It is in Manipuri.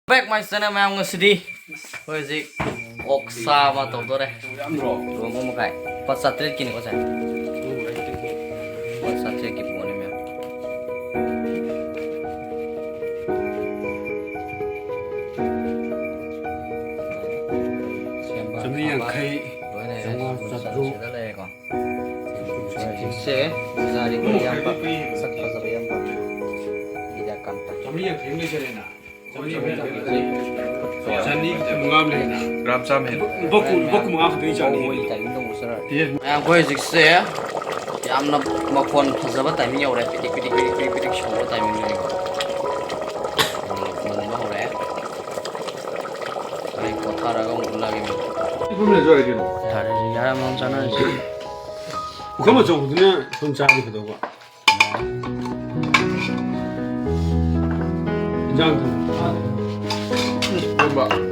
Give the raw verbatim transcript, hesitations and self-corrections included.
Back my channel, ꯃꯌꯥꯝ꯫ ꯉꯁꯤꯗꯤ ꯑꯩꯈꯣꯏ ꯍꯧꯖꯤꯛ ꯑꯣꯛꯁꯥ ꯑꯃ ꯇꯧꯗꯣꯔꯦ꯫ ꯌꯥꯝꯗ꯭ꯔꯣ? ꯀꯤꯂꯣ ꯑꯃ ꯃꯈꯥꯏ꯫ ꯂꯨꯄꯥ ꯆꯥꯇ꯭ꯔꯦꯠꯀꯤꯅꯤꯀꯣ ꯁꯦ꯫ ꯂꯨꯄꯥ ꯆꯥꯇ꯭ꯔꯦꯠꯀꯤ ꯄꯣꯠꯅꯤ ꯃꯌꯥꯝ꯫ ꯁꯦꯝꯕ ꯆꯥꯝꯃꯔꯤ ꯌꯥꯡꯈꯩ꯫ ꯂꯣꯏꯅ ꯆꯥꯝꯃꯉꯥ, ꯆꯥꯇ꯭ꯔꯨꯛ꯫ ꯁꯤꯗ ꯂꯩꯔꯦꯀꯣ꯫ ꯁꯦ ꯕꯖꯥꯔꯒꯤ ꯏꯌꯥꯝꯕ, ꯁꯛ ꯐꯖꯕ ꯏꯌꯥꯝꯕ꯫ ꯏꯟꯗꯤꯌꯥ ꯀꯥꯟꯇ꯫ ꯆꯥꯝꯃꯔꯤ ꯌꯥꯡꯈꯩ ꯑꯃ ꯂꯩꯖꯔꯦꯅ꯫ ꯆꯥꯅꯤ ꯃꯉꯥ ꯑꯃ ꯂꯩꯔꯦꯅ꯫ ꯒ꯭ꯔꯥꯝ ꯆꯥꯝꯃ ꯍꯦꯟꯅ꯫ ꯂꯨꯄꯥ ꯀꯨꯟ, ꯂꯨꯄꯥ ꯀꯨꯟ ꯃꯉꯥ ꯈꯛꯇꯅꯤ ꯆꯥꯅꯤ꯫ ꯃꯌꯥꯝ, ꯑꯩꯈꯣꯏ ꯍꯧꯖꯤꯛꯁꯦ ꯌꯥꯝꯅ ꯃꯈꯣꯟ ꯐꯖꯕ ꯇꯥꯏꯃꯤꯡ ꯌꯧꯔꯦ꯫ ꯄꯤꯗꯤꯛ ꯄꯤꯗꯤꯛ ꯄꯤꯗꯤꯛ ꯄꯤꯗꯤꯛ ꯄꯤꯗꯤꯛ ꯁꯧꯕ ꯇꯥꯏꯃꯤꯡꯗꯨꯅꯤꯀꯣ꯫ ꯃꯨꯟꯕ ꯍꯧꯔꯦ꯫ ꯑꯩ ꯄꯣꯊꯥꯔꯒ ꯑꯃꯨꯛ ꯎꯠꯂꯛꯑꯒꯦ꯫ ꯏꯐꯝ ꯂꯩꯖꯔꯦ ꯀꯩꯅꯣ꯫ ꯌꯥꯔꯦ, ꯌꯥꯔꯦ, ꯑꯃꯃꯝ ꯆꯥꯅꯔꯁꯤ꯫ ꯄꯨꯈꯝ ꯑꯆꯧꯕꯗꯨꯅ ꯁꯨꯝ ꯆꯥꯔꯗꯤ ꯐꯗꯧꯕ꯫ ꯏꯟꯖꯥꯡ ꯊꯣꯡ-, ꯏꯔꯣꯟꯕ꯫